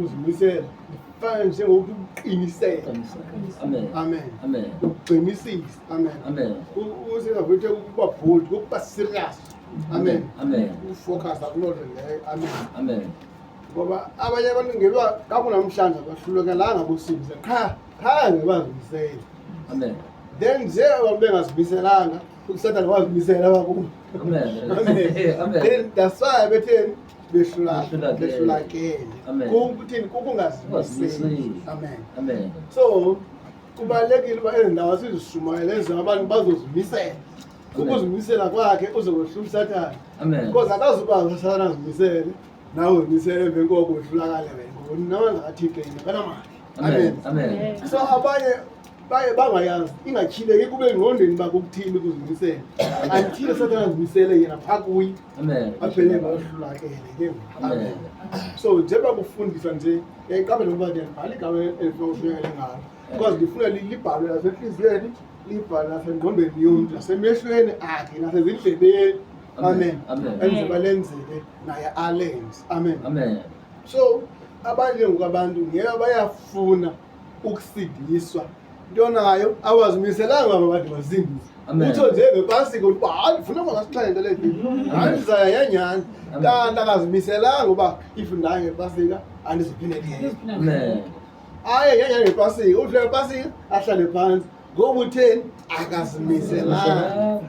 Ukuzimisela fana njengokuthi uqinisele. Amen. Amen. Amen. Uqinisise. Amen. Amen. Usingavuthe ukuba bold, ukuba serious. Amen. Amen. Ufocus kuloo nto leyo. Amen. Amen. Ngoba abanye abantu ngeba kakunamhlanje abahlulekelanga kusindisa qha qha ngebazimisele. Amen. Then nje abantu bengazimiselanga uSathane wazimisela kakhulu. Amen. Amen. Amen. Then that's why betheni Behlulakele. behlulakele. Amen. Kukuthini kukungazimiseli. Ukungazimiseli. Amen. Amen. So kubalulekile uba ezi ndawo sizishumayele ezi abantu bazozimisela. Amen. Ukuzimisela kwakhe uzokohlula uSathane. Amen. Because akazuba uSathane azimisele nawe uzimisele emveni koko wehlulakale wena ngoba unamandla kaThixo yena akanamandla. Amen. Amen. So abanye baye bangayazi ingatyhileki kube engqondweni uba kukuthini ukuzimisela until uSathane azimisele yena phaa kuye Amen. aphele bahlulakele ke ngoku. Amen. So njengoba kufundiswa nje yayiqaphela ukuba ndiyalibhala igama elifuna ushumayele ngalo because ndifuna libhalwe nasentliziyweni, libhalwe nasengqondweni yomntu, nasemehlweni akhe, nasezindlebeni. Amen. Amen. Enzeba lenzeke naye alenze. Amen. Amen. So abanye ke ngoku abantu ngeke bayafuna ukusindiswa nto nayo awazimiselanga uba bade basindiswe. Amen. Utsho nje ngepasika uba hayi ndifuna uba ngasixele nto le, hayi ndizaya yanyhani, Amen. kanti akazimiselanga uba if ndaye ngepasika andizuphinde ndiyeke. Amen. Aye nyanyani ngepasika, udlule ngepasika ahlale phantsi ngoba utheni? Akazimiselanga.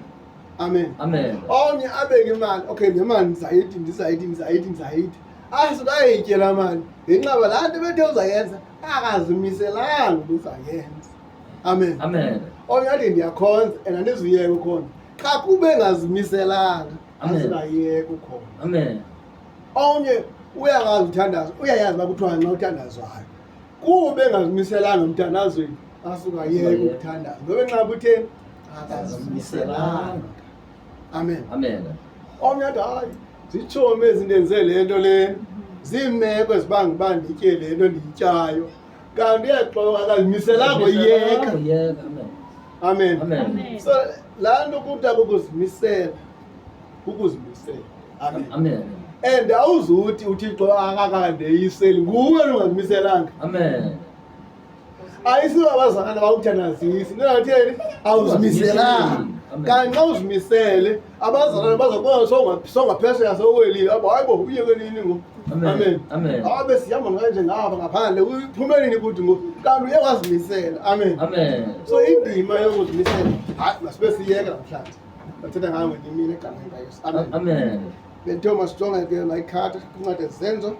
Amen. Amen. Omnye abeke imali, okay, le mali ndizayithi, ndizayithi, ndizayithi, ndizayithi, asuke ayitye laa mali ngenxa yoba laa nto bethe uzayenza akazimiselanga uba uzayenza. Amen. Amen. Omnye athi ndiyakhonza and andizuyeka ukhonza, xa kube engazimiselanga Amen. asingayeka ukhonza. Amen. Omnye uyakwazi uthandaza, uyayazi uba kuthiwa nxa uthandazwayo, kube engazimiselanga emthandazweni asuke ayeke ukuthandaza ngoba enxa kutheni? Akazimiselanga. Amen. Amen. Omnye athi hayi zitshomi ezindenze le nto lena, ziimeko ezibanga uba nditye le nto ndiyityayo, kanti uyaxoka, akazimiselanga uyeka. Uyeka. Amen. Amen. Amen. So laa nto kuthiwa kukuzimisela, kukuzimisela. Amen. Amen. And awuzuthi uThixo akakandeyiseli, nguwe longazimiselanga. Amen. Ayisibo abazalwana bakuthandazisi, into yatheni? Awuzimiselanga. Amen. Kanti xa uzimisele abazalwane bazakubona songaphesheya sowelile, abo hayi bo uyeke nini ngoku. Amen. Amen. Amen. Abe sihamba kanje ngapha ngaphandle uphume nini kuthi ngoku, kanti uye wazimisela. Amen. Amen. So indima yokuzimisela hayi masibe siyeka namhlanje, bathetha ngayo ngenye imini egameni kaYesu. Amen. Amen. Benthiwe masijonge ke layikhatha kwincwadi ezenzo.